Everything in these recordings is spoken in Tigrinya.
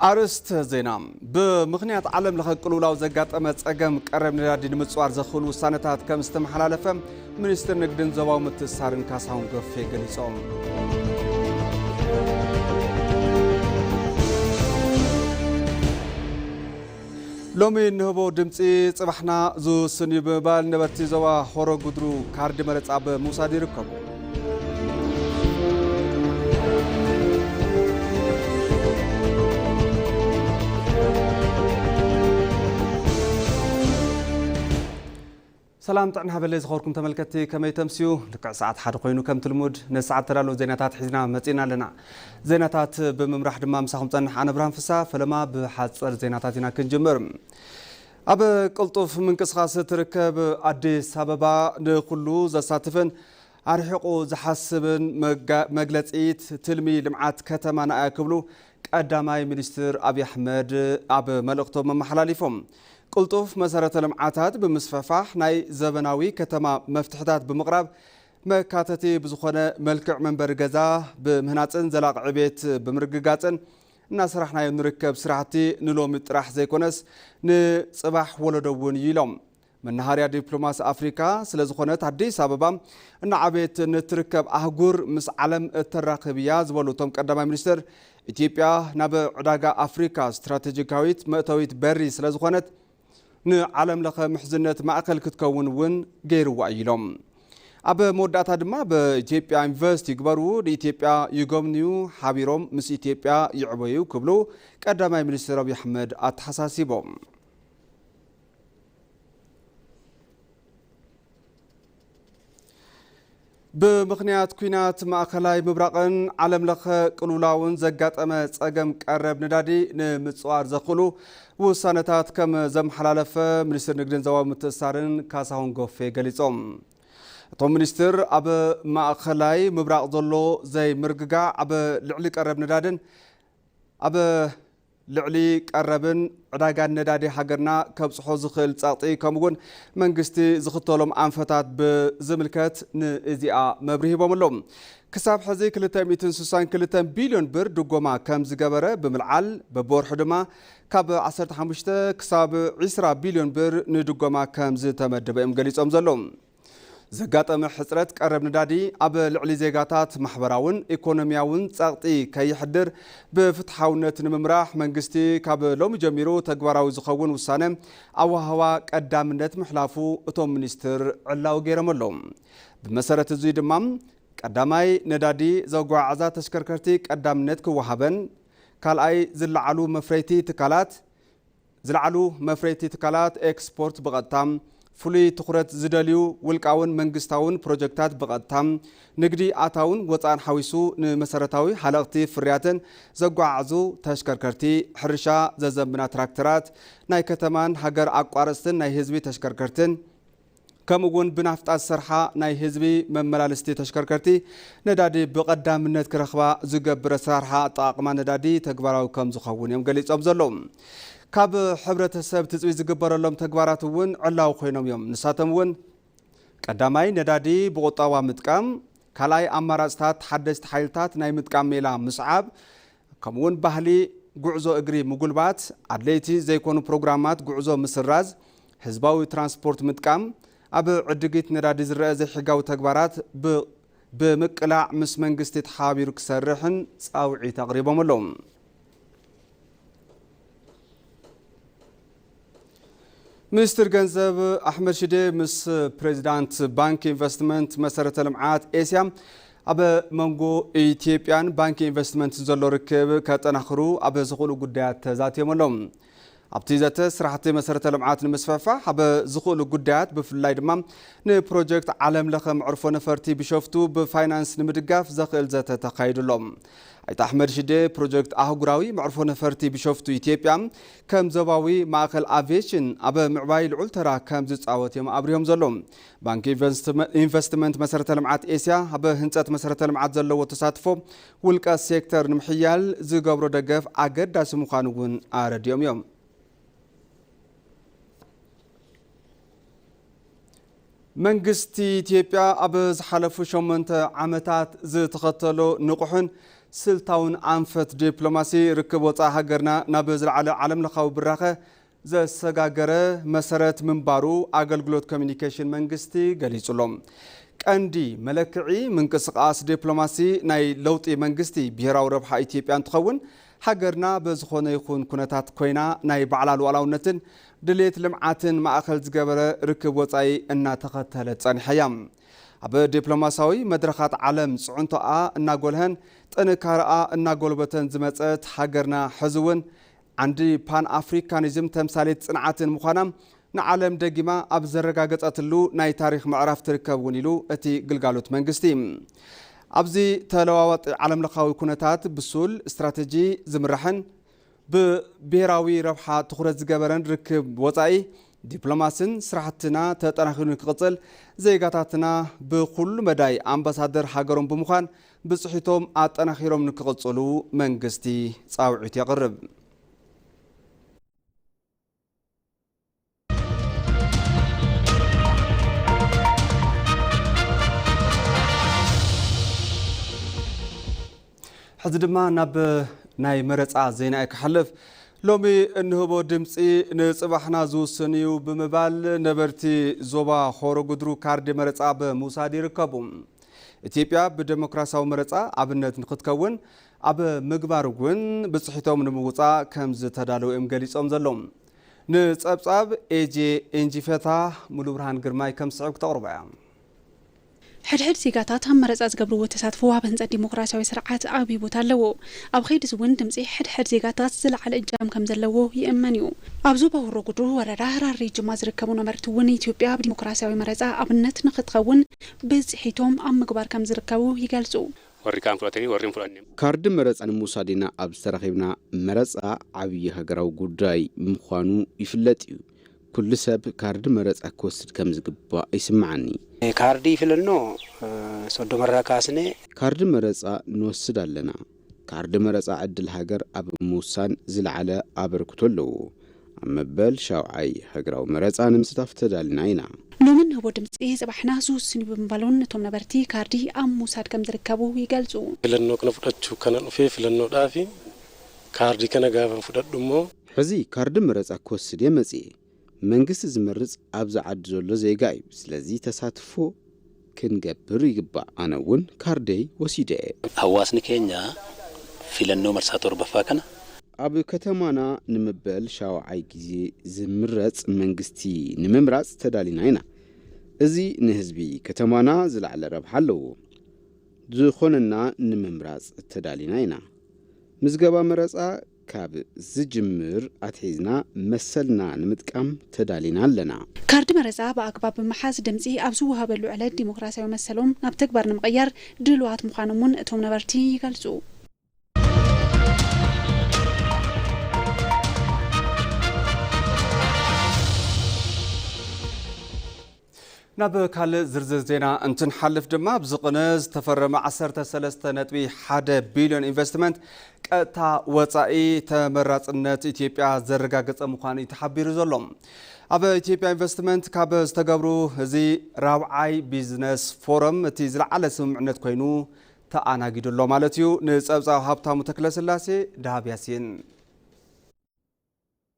ኣርእስተ ዜና። ብምኽንያት ዓለም ለኸ ቅልውላው ዘጋጠመ ጸገም ቀረብ ነዳዲ ንምጽዋር ዘኽእሉ ውሳነታት ከም ዝተመሓላለፈ ሚኒስትር ንግድን ዞባዊ ምትእስሳርን ካሳሁን ጎፌ ገሊጾም። ሎሚ እንህቦ ድምጺ ጽባሕና ዝውስን እዩ ብምባል ነበርቲ ዞባ ሆሮ ጉድሩ ካርዲ መረጻ ኣብ ምውሳድ ይርከቡ። ሰላም ጥዕና ሃበለይ ዝኸበርኩም ተመልከትቲ፣ ከመይ ተምስዩ? ልክዕ ሰዓት ሓደ ኮይኑ ከምቲ ልሙድ ነዚ ሰዓት ተዳለዉ ዜናታት ሒዝና መጺእና ኣለና። ዜናታት ብምምራሕ ድማ ምሳኹም ጸንሕ ኣነ ብርሃን ፍስሃ። ፈለማ ብሓጸር ዜናታት ኢና ክንጅምር። ኣብ ቅልጡፍ ምንቅስቓስ እትርከብ ኣዲስ ኣበባ ንኹሉ ዘሳትፍን ኣርሒቑ ዝሓስብን መጋ-፣ መግለጺት ትልሚ ልምዓት ከተማና እያ ክብሉ ቀዳማይ ሚኒስትር ኣብይ ኣሕመድ ኣብ መልእኽቶም ኣመሓላሊፎም። ቅልጡፍ መሰረተ ልምዓታት ብምስፍሕፋሕ ናይ ዘበናዊ ከተማ መፍትሕታት ብምቕራብ መካተቲ ብዝኾነ መልክዕ መንበሪ ገዛ ብምህናፅን ዘላቒ ዕቤት ብምርግጋፅን እናሰራሕናዮ ንርከብ ስራሕቲ ንሎሚ ጥራሕ ዘይኮነስ ንፅባሕ ወለዶ እውን እዩ ኢሎም። መናሃርያ ዲፕሎማሲ ኣፍሪካ ስለዝኾነት ኣዲስ ኣበባ እናዓበየት ንትርከብ ኣህጉር ምስ ዓለም እተራኽብ እያ ዝበሉ እቶም ቀዳማይ ሚኒስትር፣ ኢትዮጵያ ናብ ዕዳጋ ኣፍሪካ ስትራቴጂካዊት መእተዊት በሪ ስለዝኾነት ንዓለም ለኸ ምሕዝነት ማእከል ክትከውን እውን ገይርዋ እዩ ኢሎም። ኣብ መወዳእታ ድማ ብኢትዮጵያ ኢንቨስት ይግበሩ፣ ንኢትዮጵያ ይጎብንዩ፣ ሓቢሮም ምስ ኢትዮጵያ ይዕበዩ ክብሉ ቀዳማይ ሚኒስትር ኣብይ ኣሕመድ ኣተሓሳሲቦም። ብምኽንያት ኲናት ማእኸላይ ምብራቕን ዓለም ለኸ ቅልውላውን ዘጋጠመ ጸገም ቀረብ ነዳዲ ንምጽዋር ዘኽእሉ ውሳነታት ከም ዘመሓላለፈ ሚኒስትር ንግድን ዞባዊ ምትእስሳርን ካሳሁን ጎፌ ገሊጾም። እቶም ሚኒስትር ኣብ ማእኸላይ ምብራቕ ዘሎ ዘይምርግጋዕ ኣብ ልዕሊ ቀረብ ነዳድን ኣብ ልዕሊ ቀረብን ዕዳጋን ነዳዲ ሃገርና ከብጽሖ ዝኽእል ጸቕጢ፣ ከምኡ እውን መንግስቲ ዝኽተሎም ኣንፈታት ብዝምልከት ንእዚኣ መብርሂ ሂቦም ኣለዉ። ክሳብ ሕዚ ክልተ ሚእትን ስሳን ክልተን ቢልዮን ብር ድጎማ ከም ዝገበረ ብምልዓል፣ በብወርሑ ድማ ካብ ዓሰርተ ሓሙሽተ ክሳብ ዕስራ ቢልዮን ብር ንድጎማ ከም ዝተመደበ እዮም ገሊጾም ዘለዉ። ዘጋጠመ ሕጽረት ቀረብ ነዳዲ ኣብ ልዕሊ ዜጋታት ማሕበራውን ኢኮኖሚያውን ጸቕጢ ከየሕድር ብፍትሓውነት ንምምራሕ መንግስቲ ካብ ሎሚ ጀሚሩ ተግባራዊ ዝኸውን ውሳነ ኣወሃህባ ቀዳምነት ምሕላፉ እቶም ሚኒስትር ዕላዊ ገይሮም ኣለዉ። ብመሰረት እዚ ድማ ቀዳማይ ነዳዲ ዘጓዓዕዛ ተሽከርከርቲ ቀዳምነት ክወሃበን፣ ካልኣይ ዝለዓሉ መፍረይቲ ትካላት ዝለዓሉ መፍረይቲ ትካላት ኤክስፖርት ብቐጥታ፣ ፍሉይ ትኹረት ዝደልዩ ውልቃውን መንግስታውን ፕሮጀክታት ብቐጥታ፣ ንግዲ ኣታውን ወፃእን ሓዊሱ ንመሰረታዊ ሃለቕቲ ፍርያትን ዘጓዓዕዙ ተሽከርከርቲ፣ ሕርሻ ዘዘምና ትራክተራት፣ ናይ ከተማን ሃገር ኣቋረፅትን ናይ ህዝቢ ተሽከርከርትን፣ ከምኡ እውን ብናፍጣ ዝሰርሓ ናይ ህዝቢ መመላለስቲ ተሽከርከርቲ ነዳዲ ብቐዳምነት ክረኽባ ዝገብር ኣሰራርሓ ኣጠቓቕማ ነዳዲ ተግባራዊ ከም ዝኸውን እዮም ገሊጾም ዘለዉ። ካብ ሕብረተሰብ ትጽቢት ዝግበረሎም ተግባራት እውን ዕላዊ ኮይኖም እዮም። ንሳቶም እውን ቀዳማይ ነዳዲ ብቑጠባ ምጥቃም፣ ካልኣይ ኣማራፅታት ሓደሽቲ ሓይልታት ናይ ምጥቃም ሜላ ምስዓብ፣ ከምኡውን ባህሊ ጉዕዞ እግሪ ምጉልባት፣ ኣድለይቲ ዘይኮኑ ፕሮግራማት ጉዕዞ ምስራዝ፣ ህዝባዊ ትራንስፖርት ምጥቃም፣ ኣብ ዕድጊት ነዳዲ ዝረአ ዘይሕጋዊ ተግባራት ብ-፣ ብምቅላዕ ምስ መንግስቲ ተሓባቢሩ ክሰርሕን ጻውዒት ኣቕሪቦም ኣለዉ። ሚኒስትር ገንዘብ ኣሕመድ ሽዴ ምስ ፕሬዚዳንት ባንክ ኢንቨስትመንት መሰረተ ልምዓት ኤስያ ኣብ መንጎ ኢትዮጵያን ባንክ ኢንቨስትመንትን ዘሎ ርክብ ከጠናኽሩ ኣብ ዝኽእሉ ጉዳያት ተዛትዮም ኣለዉ። ኣብቲ ዘተ ስራሕቲ መሰረተ ልምዓት ንምስፍሕፋሕ ኣብ ዝኽእሉ ጉዳያት ብፍላይ ድማ ንፕሮጀክት ዓለም ለኸ መዕርፎ ነፈርቲ ቢሾፍቱ ብፋይናንስ ንምድጋፍ ዘኽእል ዘተ ተኻይዱ ኣሎ። ኣይተ ኣሕመድ ሽዴ ፕሮጀክት ኣህጉራዊ መዕርፎ ነፈርቲ ቢሾፍቱ ኢትዮጵያ ከም ዞባዊ ማእኸል ኣቪዬሽን ኣብ ምዕባይ ልዑል ተራ ከም ዝፃወት እዮም ኣብሪሆም ዘለዉ። ባንክ ኢንቨስትመ-፣ ኢንቨስትመንት መሰረተ ልምዓት ኤስያ ኣብ ህንፀት መሰረተ ልምዓት ዘለዎ ተሳትፎ ውልቀ ሴክተር ንምሕያል ዝገብሮ ደገፍ ኣገዳሲ ምዃኑ እውን ኣረዲኦም እዮም። መንግስቲ ኢትዮጵያ ኣብ ዝሓለፉ ሸሞንተ ዓመታት ዝተኸተሎ ንቑሕን ስልታውን ኣንፈት ዲፕሎማሲ ርክብ ወፃኢ ሃገርና ናብ ዝለዓለ ዓለም ለኻዊ ብራኸ ዘሰጋገረ መሰረት ምንባሩ ኣገልግሎት ኮሚኒኬሽን መንግስቲ ገሊጹ ኣሎ። ቀንዲ መለክዒ ምንቅስቓስ ዲፕሎማሲ ናይ ለውጢ መንግስቲ ብሄራዊ ረብሓ ኢትዮጵያ እንትኸውን፣ ሃገርና በዝኾነ ይኹን ኩነታት ኮይና ናይ ባዕላ ሉዓላውነትን ድሌት ልምዓትን ማእኸል ዝገበረ ርክብ ወፃኢ እናተኸተለት ጸኒሓ እያ። ኣብ ዲፕሎማሲያዊ መድረኻት ዓለም ፅዕንቶኣ እናጎልሀን ጥንካረኣ እናጎልበተን ዝመፀት ሃገርና፣ ሕዚ እውን ዓንዲ ፓን ኣፍሪካኒዝም ተምሳሌት ፅንዓትን ምዃና ንዓለም ደጊማ ኣብ ዘረጋገፀትሉ ናይ ታሪኽ ምዕራፍ ትርከብ እውን ኢሉ እቲ ግልጋሎት መንግስቲ። ኣብዚ ተለዋዋጢ ዓለምለኻዊ ኩነታት ብሱል ስትራተጂ ዝምራሕን ብብሄራዊ ረብሓ ትኹረት ዝገበረን ርክብ ወፃኢ ዲፕሎማስን ስራሕትና ተጠናኺሩ ንክቕፅል፣ ዜጋታትና ብኩሉ መዳይ ኣምባሳደር ሃገሮም ብምዃን ብፅሒቶም ኣጠናኺሮም ንክቕፅሉ መንግስቲ ፃውዒት የቕርብ። ሕዚ ድማ ናብ ናይ መረፃ ዜና እየ ክሓልፍ። ሎሚ እንህቦ ድምፂ ንፅባሕና ዝውስን እዩ ብምባል ነበርቲ ዞባ ሆሮ ጉድሩ ካርዲ መረፃ ብምውሳድ ይርከቡ። ኢትዮጵያ ብደሞክራሲያዊ መረፃ ኣብነት ንክትከውን ኣብ ምግባር እውን ብፅሒቶም ንምውፃእ ከም ዝተዳለዉ እዮም ገሊፆም ዘለዉ። ንፀብፃብ ኤጄ ኤንጂፈታ ሙሉ ብርሃን ግርማይ ከም ዝስዕብ ክተቕርቦ እያ። ሕድሕድ ዜጋታት ኣብ መረፃ ዝገብርዎ ተሳትፎ ኣብ ህንፀት ዲሞክራሲያዊ ስርዓት ዓብዪ ቦታ ኣለዎ። ኣብ ኸይዲ እዚ እውን ድምፂ ሕድሕድ ዜጋታት ዝለዓለ እጃም ከም ዘለዎ ይእመን እዩ። ኣብ ዞባ ሆሮ ጉድሩ ወረዳ ራሪ ጅማ ዝርከቡ ነበርቲ እውን ኢትዮጵያ ኣብ ዲሞክራሲያዊ መረፃ ኣብነት ንክትኸውን ብፅሒቶም ኣብ ምግባር ከም ዝርከቡ ይገልፁ። Warri kaan fudhatanii warri hin fudhanne. ካርዲ መረፃ ንምውሳድ ኢና ኣብዚ ተራኺብና። መረፃ ዓብዪ ሃገራዊ ጉዳይ ምዃኑ ይፍለጥ እዩ። ኩሉ ሰብ ካርዲ መረፃ ክወስድ ከም ዝግባእ ይስምዓኒ። Kaardii filannoo soddoma irraa kaasnee. ካርዲ መረፃ ንወስድ ኣለና። ካርዲ መረፃ ዕድል ሃገር ኣብ ምውሳን ዝለዓለ ኣበርክቶ ኣለዎ። ኣብ መበል ሻውዓይ ሃገራዊ መረፃ ንምስታፍ ተዳልና ኢና። ሎሚ እንህቦ ድምፂ ፅባሕና ዝውስን እዩ ብምባል እውን እቶም ነበርቲ ካርዲ ኣብ ምውሳድ ከም ዝርከቡ ይገልፁ። Filannoo kana fudhachuu kana dhufee filannoodhaafi kaardii kana gaafan fudhadhu immoo. ሕዚ ካርዲ መረፃ ክወስድ እየ መፅየ። መንግስቲ ዝመርፅ ኣብዚ ዓዲ ዘሎ ዜጋ እዩ። ስለዚ ተሳትፎ ክንገብር ይግባእ። ኣነ እውን ካርደይ ወሲደ እየ። Hawaasni keenya filannoo marsaa torbaffaa kana ኣብ ከተማና ንምበል ሻውዓይ ግዜ ዝምረፅ መንግስቲ ንምምራፅ ተዳሊና ኢና። እዚ ንህዝቢ ከተማና ዝለዓለ ረብሓ ኣለዎ። ዝኾነና ንምምራፅ ተዳሊና ኢና። ምዝገባ መረፃ ካብ ዝጅምር ኣትሒዝና መሰልና ንምጥቃም ተዳሊና ኣለና። ካርዲ መረፃ ብኣግባብ ብምሓዝ ድምፂ ኣብ ዝወሃበሉ ዕለት ዲሞክራሲያዊ መሰሎም ናብ ተግባር ንምቕያር ድሉዋት ምዃኖም እውን እቶም ነበርቲ ይገልፁ። ናብ ካልእ ዝርዝር ዜና እንትንሓልፍ ድማ፣ ኣብዚ ቅነ ዝተፈረመ ዓሰርተ ሰለስተ ነጥቢ ሓደ ቢልዮን ኢንቨስትመንት ቀጥታ ወጻኢ ተመራጽነት ኢትዮጵያ ዘረጋገጸ ምዃኑ እዩ ተሓቢሩ ዘሎ። ኣብ ኢትዮጵያ ኢንቨስትመንት ካብ ዝተገብሩ እዚ ራብዓይ ቢዝነስ ፎረም እቲ ዝለዓለ ስምምዕነት ኮይኑ ተኣናጊዱ ኣሎ ማለት እዩ። ንጸብጻብ ሃብታሙ ተክለስላሴ፣ ደሃብ ያሲን።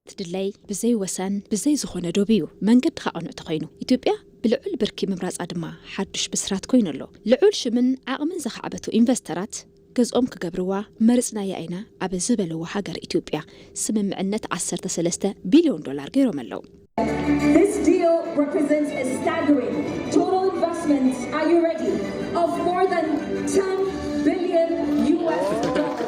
ትድለይ ብዘይ ወሰን ብዘይ ዝኾነ ዶብ እዩ። መንገድኻ ቅኑዕ ተኾይኑ፣ ኢትዮጵያ ብልዑል ብርኪ ምምራጻ ድማ ሓዱሽ ብስራት ኮይኑ ኣሎ። ልዑል ሽምን ዓቕምን ዘኻዕበቱ ኢንቨስተራት ገዝኦም ክገብርዋ መርጽናያ ኢና ኣብ ዝበልዋ ሃገር ኢትዮጵያ ስምምዕነት ዓሰርተ ሰለስተ ቢልዮን ዶላር ገይሮም ኣለዉ። This deal represents a staggering total investment, are you ready, of more than ten billion U S dollars.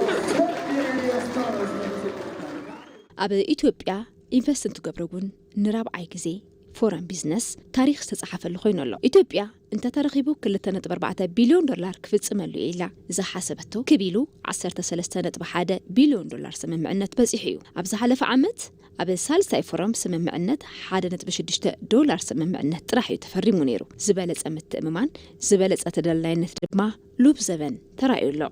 ኣብ ኢትዮጵያ ኢንቨስት እንትገብሩ እውን ንራብዓይ ግዜ ፎረም ቢዝነስ ታሪኽ ዝተጻሓፈሉ ኮይኑ ኣሎ። ኢትዮጵያ እንተተረኺቡ ክልተ ነጥቢ ኣርባዕተ ቢልዮን ዶላር ክፍጽመሉ እየ ኢላ ዝሓሰበቶ ክብ ኢሉ ዓሰርተ ሰለስተ ነጥቢ ሓደ ቢልዮን ዶላር ስምምዕነት በጺሑ እዩ። ኣብ ዝሓለፈ ዓመት ኣብ ሳልሳይ ፎረም ስምምዕነት ሓደ ነጥቢ ሽዱሽተ ዶላር ስምምዕነት ጥራሕ እዩ ተፈሪሙ ነይሩ። ዝበለጸ ምትእምማን፣ ዝበለጸ ተደላይነት ድማ ሉብ ዘበን ተራእዩ ኣሎ።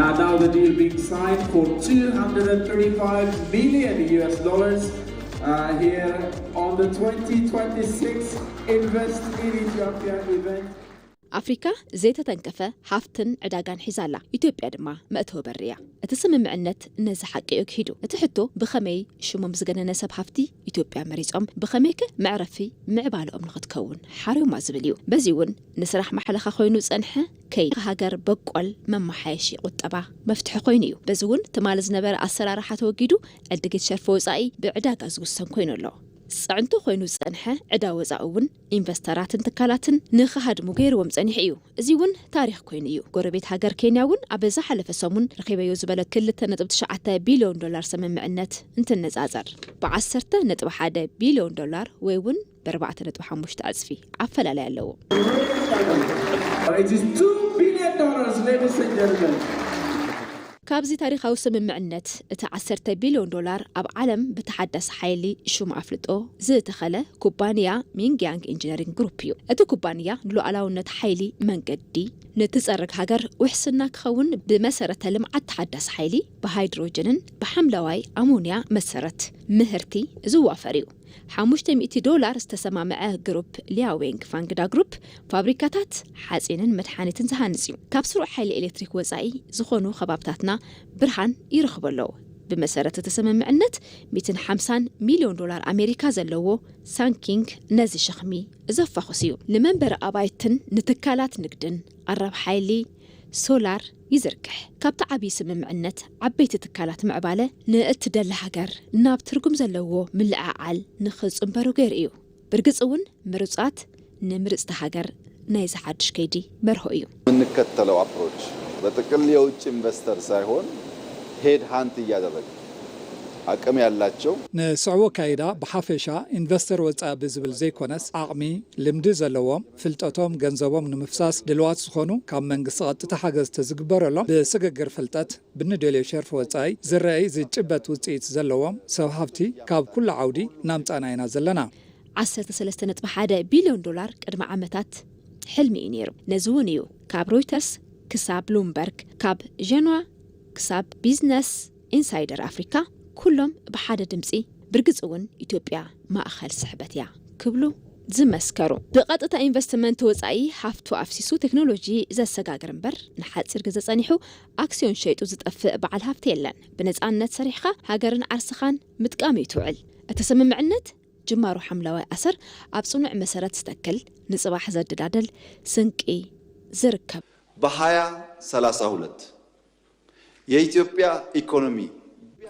And now the deal being signed for two hundred thirty-five million U S dollars uh, here on the twenty twenty-six Invest in Ethiopia event. ኣፍሪካ ዘይተተንከፈ ሃፍትን ዕዳጋን ሒዛ ኣላ። ኢትዮጵያ ድማ መእተዊ በሪ እያ። እቲ ስምምዕነት ነዚ ሓቂ እዩ ክሒዱ። እቲ ሕቶ ብኸመይ ሽሞም ዝገነነ ሰብ ሃፍቲ ኢትዮጵያ መሪጾም፣ ብኸመይከ መዕረፊ ምዕባለኦም ንኽትከውን ሓርዮማ ዝብል እዩ። በዚ እውን ንስራሕ ማሕለኻ ኮይኑ ዝጸንሐ ከይዲ ሃገር በቆል መመሓየሺ ቁጠባ መፍትሒ ኮይኑ እዩ። በዚ እውን ትማሊ ዝነበረ ኣሰራርሓ ተወጊዱ ዕድጊት ሸርፊ ወጻኢ ብዕዳጋ ዝውሰን ኮይኑ ኣሎ። ጽዕንቶ ኮይኑ ዝጸንሐ ዕዳ ወጻኢ እውን ኢንቨስተራትን ትካላትን ንኽሃድሙ ገይርዎም ጸኒሑ እዩ። እዚ እውን ታሪኽ ኮይኑ እዩ። ጎረቤት ሃገር ኬንያ እውን ኣብ ዝሓለፈ ሰሙን ረኺበዮ ዝበለ ክልተ ነጥቢ ትሽዓተ ቢልዮን ዶላር ስምምዕነት እንትነጻጸር፣ ብዓሰርተ ነጥቢ ሓደ ቢልዮን ዶላር ወይ እውን ብኣርባዕተ ነጥቢ ሓሙሽተ ዕጽፊ ኣፈላላይ ኣለዎ። It is two billion dollars, ladies and gentlemen. ካብዚ ታሪኻዊ ስምምዕነት፣ እቲ ዓሰርተ ቢልዮን ዶላር ኣብ ዓለም ብተሓዳሲ ሓይሊ ሽሙ ኣፍልጦ ዝተኸለ ኩባንያ ሚንግያንግ ኢንጂነሪንግ ግሩፕ እዩ። እቲ ኩባንያ ንሉዓላውነት ሓይሊ መንገዲ ንትጸርግ ሃገር ውሕስና ክኸውን ብመሰረተ ልምዓት ተሓዳሲ ሓይሊ፣ ብሃይድሮጅንን ብሓምለዋይ ኣሞንያ መሰረት ምህርቲ ዝዋፈር እዩ። ሓሙሽተ ሚእቲ ዶላር ዝተሰማምዐ ግሩፕ ሊያዌንግ ፋንግዳ ግሩፕ ፋብሪካታት ሓፂንን መድሓኒትን ዝሃንፅ እዩ። ካብ ስሩዕ ሓይሊ ኤሌክትሪክ ወፃኢ ዝኾኑ ከባብታትና ብርሃን ይረኽቡ ኣለዉ። ብመሰረት እቲ ስምምዕነት፣ ሚእትን ሓምሳን ሚልዮን ዶላር ኣሜሪካ ዘለዎ ሳንኪንግ ነዚ ሸኽሚ ዘፋኹስ እዩ። ንመንበሪ ኣባይትን ንትካላት ንግድን ኣራብ ሓይሊ ሶላር ይዝርግሕ። ካብቲ ዓብዪ ስምምዕነት፣ ዓበይቲ ትካላት ምዕባለ ንእትደሊ ሃገር ናብ ትርጉም ዘለዎ ምልዕዓል ንኽጽንበሩ ገይሩ እዩ። ብርግጽ እውን፣ ምሩጻት ንምርጽቲ ሃገር ናይዚ ሓድሽ ከይዲ መርሆ እዩ። የምንከተለው አፕሮች በጥቅል የውጭ ኢንቨስተር ሳይሆን ሄድ ሃንት እያደረገ አቅም ያላቸው ንስዕቦ ኣካይዳ ብሓፈሻ ኢንቨስተር ወፃኢ ብዝብል ዘይኮነስ፣ ዓቕሚ፣ ልምዲ ዘለዎም፣ ፍልጠቶም፣ ገንዘቦም ንምፍሳስ ድልዋት ዝኾኑ፣ ካብ መንግስቲ ቀጥታ ሓገዝ ተዝግበረሎም፣ ብስግግር ፍልጠት ብንደልዮ ሸርፊ ወፃኢ ዝረኣይ ዝጭበጥ ውፅኢት ዘለዎም ሰብ ሃፍቲ ካብ ኩሉ ዓውዲ ናምፃና ኢና ዘለና። ዓሰርተ ሰለስተ ነጥቢ ሓደ ቢልዮን ዶላር ቅድሚ ዓመታት ሕልሚ እዩ ነይሩ። ነዚ እውን እዩ ካብ ሮይተርስ ክሳብ ብሉምበርግ፣ ካብ ጀንዋ ክሳብ ቢዝነስ ኢንሳይደር ኣፍሪካ ኩሎም ብሓደ ድምፂ፣ ብርግፅ እውን ኢትዮጵያ ማእኸል ስሕበት እያ ክብሉ ዝመስከሩ። ብቐጥታ ኢንቨስትመንት ወፃኢ ሃፍቱ ኣፍሲሱ ቴክኖሎጂ ዘሰጋግር እምበር፣ ንሓፂር ግዜ ፀኒሑ ኣክሲዮን ሸይጡ ዝጠፍእ በዓል ሃፍቲ የለን። ብነፃነት ሰሪሕኻ ሃገርን ዓርስኻን ምጥቃም እዩ ትውዕል። እቲ ስምምዕነት ጅማሮ ሓምለዋይ ኣሰር ኣብ ጽኑዕ መሰረት ዝተክል፣ ንጽባሕ ዘደላድል ስንቂ ዝርከብ። በሃያ ሰላሳ ሁለት የኢትዮጵያ ኢኮኖሚ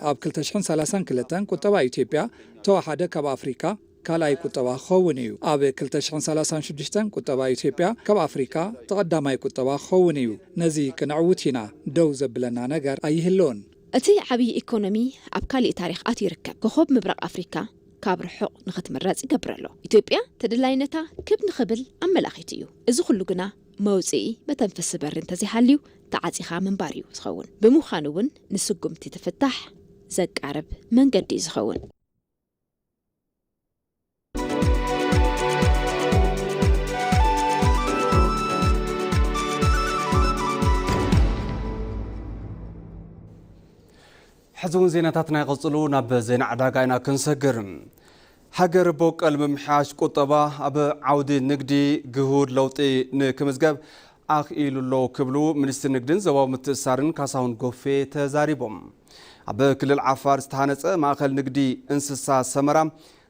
ኣብ ክልተ ሽሕን ሰላሳን ክልተን ቁጠባ ኢትዮጵያ ተወሓደ ካብ ኣፍሪካ ካልኣይ ቁጠባ ክኸውን እዩ። ኣብ ክልተ ሽሕን ሰላሳን ሽዱሽተን ቁጠባ ኢትዮጵያ ካብ ኣፍሪካ ተቐዳማይ ቁጠባ ክኸውን እዩ። ነዚ ክነዕውት ኢና። ደው ዘብለና ነገር ኣይህልውን። እቲ ዓብዪ ኢኮኖሚ ኣብ ካሊእ ታሪኽ ኣትዩ ይርከብ። ኮኾብ ምብራቕ ኣፍሪካ ካብ ርሑቕ ንኽትምረጽ ይገብር ኣሎ። ኢትዮጵያ ተደላይነታ ክብ ንኽብል ኣመላኺቱ እዩ። እዚ ኩሉ ግና መውጽኢ መተንፈሲ በሪ እንተዘይሃልዩ ተዓጺኻ ምንባር እዩ ዝኸውን። ብምዃኑ እውን ንስጉምቲ ትፍታሕ ዘቃርብ መንገዲ እዩ ዝኸውን። ሕዚ እውን ዜናታትና ይቐጽሉ። ናብ ዜና ዕዳጋ ኢና ክንሰግር። ሃገር በቀል ምምሕያሽ ቁጠባ ኣብ ዓውዲ ንግዲ ግሁድ ለውጢ ንክምዝገብ ኣኽኢሉ ኣሎ ክብሉ ሚኒስትር ንግድን ዞባዊ ምትእስሳርን ካሳሁን ጎፌ ተዛሪቦም። ኣብ ክልል ዓፋር ዝተሃነፀ ማእኸል ንግዲ እንስሳ ሰመራ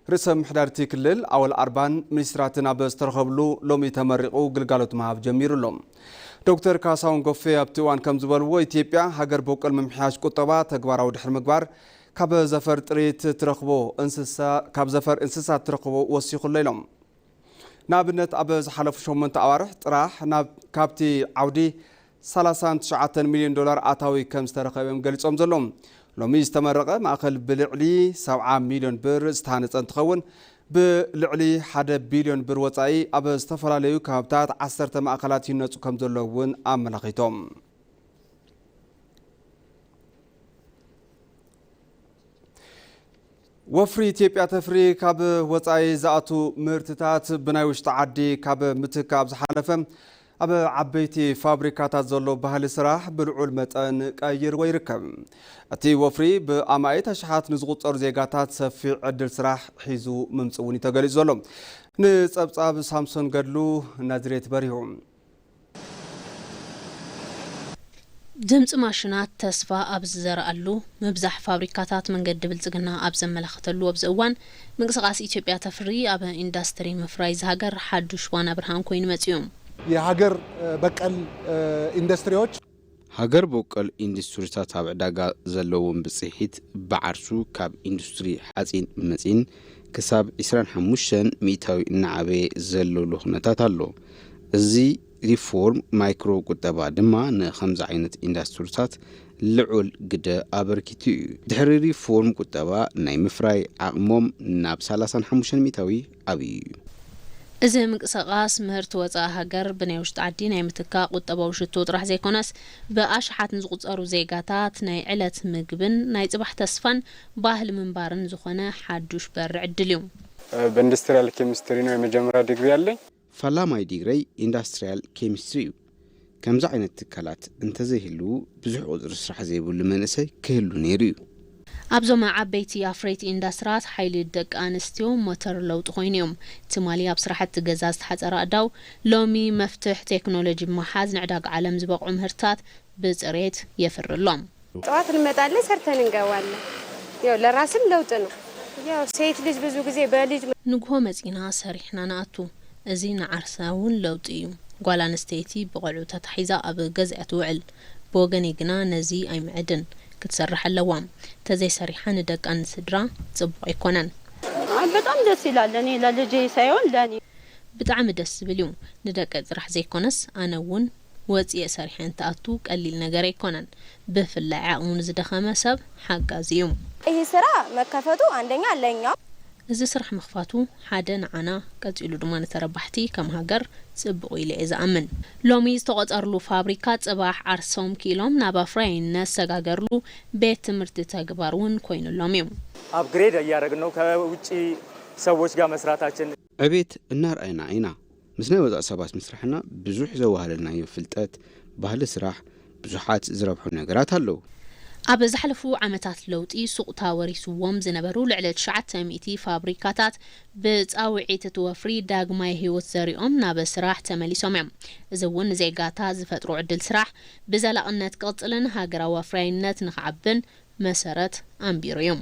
ርእሰ ምምሕዳር እቲ ክልል ኣወል ኣርባን ሚኒስትራትን ኣብ ዝተረኸብሉ ሎሚ ተመሪቑ ግልጋሎት ምሃብ ጀሚሩ ኣሎ። ዶክተር ካሳሁን ጎፌ ኣብቲ እዋን ከም ዝበልዎ፣ ኢትዮጵያ ሃገር በቆል ምምሕያሽ ቁጠባ ተግባራዊ ድሕሪ ምግባር ካብ ዘፈር ጥሪት ትረኽቦ እንስሳ ካብ ዘፈር እንስሳ ትረኽቦ ወሲኹ ኣሎ ኢሎም። ንኣብነት ኣብ ዝሓለፉ ሸሞንተ ኣዋርሕ ጥራሕ ናብ ካብቲ ዓውዲ ሰላሳን ትሽዓተን ሚልዮን ዶላር ኣታዊ ከም ዝተረኸበ እዮም ገሊጾም ዘለዉ። ሎሚ ዝተመረቐ ማእኸል ብልዕሊ ሰብዓ ሚልዮን ብር ዝተሃነፀ እንትኸውን፣ ብልዕሊ ሓደ ቢልዮን ብር ወፃኢ ኣብ ዝተፈላለዩ ከባብታት ዓሰርተ ማእኸላት ይነፁ ከም ዘለዉ እውን ኣመላኺቶም። ወፍሪ ኢትዮጵያ ተፍሪ ካብ ወፃኢ ዝኣቱ ምህርትታት ብናይ ውሽጢ ዓዲ ካብ ምትካእ ኣብ ዝሓለፈ ኣብ ዓበይቲ ፋብሪካታት ዘሎ ባህሊ ስራሕ ብልዑል መጠን ቀይርዎ ይርከብ። እቲ ወፍሪ ብኣማኢት ኣሽሓት ንዝቑጸሩ ዜጋታት ሰፊሕ ዕድል ስራሕ ሒዙ ምምፅኡ እውን እዩ ተገሊፁ ዘሎ። ንፀብፃብ ሳምሶን ገድሉ ናዝሬት በሪሁ። ድምፂ ማሽናት ተስፋ ኣብ ዝዘርኣሉ፣ ምብዛሕ ፋብሪካታት መንገዲ ብልፅግና ኣብ ዘመላኽተሉ ኣብዚ እዋን፣ ምንቅስቓስ ኢትዮጵያ ተፍሪ ኣብ ኢንዳስትሪ ምፍራይ ዝሃገር ሓዱሽ ዋና ብርሃን ኮይኑ መፂኡ። የሀገር በቀል ኢንዱስትሪዎች ሃገር በቆል ኢንዱስትሪታት ኣብ ዕዳጋ ዘለዎም ብፅሒት ብዓርሱ ካብ ኢንዱስትሪ ሓፂን መፂን ክሳብ ዕስራን ሓሙሽተን ሚእታዊ እናዓበየ ዘለሉ ኩነታት ኣሎ። እዚ ሪፎርም ማይክሮ ቁጠባ ድማ ንኸምዚ ዓይነት ኢንዳስትሪታት ልዑል ግደ ኣበርኪቱ እዩ። ድሕሪ ሪፎርም ቁጠባ ናይ ምፍራይ ዓቕሞም ናብ ሰላሳን ሓሙሽተን ሚእታዊ ዓብዩ እዩ። እዚ ምንቅስቓስ ምህርቲ ወፃኢ ሃገር ብናይ ውሽጢ ዓዲ ናይ ምትካእ ቁጠባዊ ሽቶ ጥራሕ ዘይኮነስ ብኣሽሓት ንዝቑፀሩ ዜጋታት ናይ ዕለት ምግብን ናይ ፅባሕ ተስፋን ባህሊ ምንባርን ዝኾነ ሓዱሽ በሪ ዕድል እዩ። በኢንዱስትሪያል ኬሚስትሪ ነው የመጀመሪያ ዲግሪ ያለኝ። ፈላማይ ዲግረይ ኢንዳስትሪያል ኬሚስትሪ እዩ። ከምዚ ዓይነት ትካላት እንተዘይህልዉ ብዙሕ ቁፅሪ ስራሕ ዘይብሉ መንእሰይ ክህሉ ነይሩ እዩ። ኣብዞም ዓበይቲ ኣፍረይቲ ኢንዳስትራት ሓይሊ ደቂ ኣንስትዮ ሞተር ለውጢ ኮይኑ እዮም። ትማሊ ኣብ ስራሕቲ ገዛ ዝተሓፀረ ኣእዳው ሎሚ መፍትሕ ቴክኖሎጂ ብምሓዝ ንዕዳጋ ዓለም ዝበቕዑ ምህርትታት ብፅሬት የፍሪ ኣሎ። ጠዋት እንመጣለን ሰርተን እንገባለን። ያው ለራስም ለውጥ ነው። ያው ሴት ልጅ ብዙ ጊዜ በልጅ ንግሆ መፂና ሰሪሕና ንኣቱ። እዚ ንዓርሳ እውን ለውጢ እዩ። ጓል ኣንስተይቲ ብቆልዑ ተታሒዛ ኣብ ገዛ እያ ትውዕል። ብወገነይ ግና ነዚ ኣይምዕድን። ክትሰርሕ ኣለዋ። ተዘይሰሪሓ ንደቃን ንስድራ ፅቡቕ ኣይኮነን። በጣም ደስ ይላል። እኔ ለልጄ ሳይሆን ለእኔ ብጣዕሚ ደስ ዝብል እዩ። ንደቀይ ጥራሕ ዘይኮነስ ኣነ እውን ወፂኤ ሰሪሐ እንትኣቱ ቀሊል ነገር ኣይኮነን። ብፍላይ ዓቕሙ ንዝደኸመ ሰብ ሓጋዚ እዩ። ይህ ስራ መከፈቱ አንደኛ ለኛ እዚ ስራሕ ምኽፋቱ ሓደ ንዓና ቀፂሉ ድማ ንተረባሕቲ ከም ሃገር ፅቡቕ ኢለ እየ ዝኣምን። ሎሚ ዝተቖፀርሉ ፋብሪካ ፅባሕ ዓርሶም ክኢሎም ናብ ኣፍራይነት ዝሰጋገርሉ ቤት ትምህርቲ ተግባር እውን ኮይኑሎም እዩ። አፕግሬድ እያደረግን ነው ከውጭ ሰዎች ጋር መስራታችን። ዕቤት እናርኣይና ኢና። ምስ ናይ ወፃኢ ሰባት ምስራሕና ብዙሕ ዘዋህለልናዮ ፍልጠት፣ ባህሊ ስራሕ፣ ብዙሓት ዝረብሑ ነገራት ኣለዉ። ኣብ ዝሓለፉ ዓመታት ለውጢ ሱቕታ ወሪስዎም ዝነበሩ ልዕሊ ትሽዓተ ሚእቲ ፋብሪካታት ብፃውዒት እቲ ወፍሪ ዳግማይ ህይወት ዘሪኦም ናብ ስራሕ ተመሊሶም እዮም። እዚ እውን ንዜጋታት ዝፈጥሮ ዕድል ስራሕ ብዘላቕነት ክቕፅልን ሃገራዊ ኣፍራይነት ንክዓብን መሰረት ኣንቢሩ እዩ።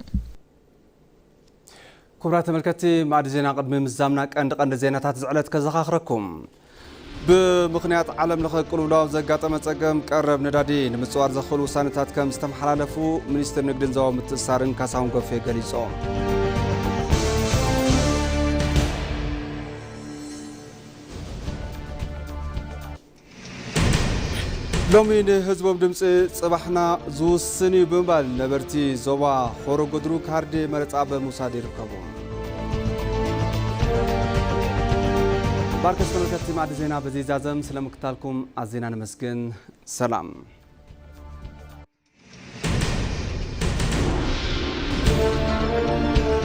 ክቡራት ተመልከትቲ ማዕዲ ዜና ቅድሚ ምዛምና ቀንዲ ቀንዲ ዜናታት ዝዕለት ከዘኻኽረኩም። ብምኽንያት ዓለም ለኸ ቅልውላው ዘጋጠመ ጸገም ቀረብ ነዳዲ ንምጽዋር ዘኽእሉ ውሳነታት ከም ዝተመሓላለፉ ሚኒስትር ንግድን ዞባዊ ምትእስሳርን ካሳሁን ጎፌ ገሊጾም። ሎሚ ንህዝቦም ድምፂ ፅባሕና ዝውስን እዩ ብምባል ነበርቲ ዞባ ሆሮ ጉድሩ ካርዲ መረፃ ብምውሳድ ይርከቡ። ባርከስ ተመልከትቲ ማዕዲ ዜና በዚ ይዛዘም። ስለምክታልኩም ኣዜና ነመስግን። ሰላም።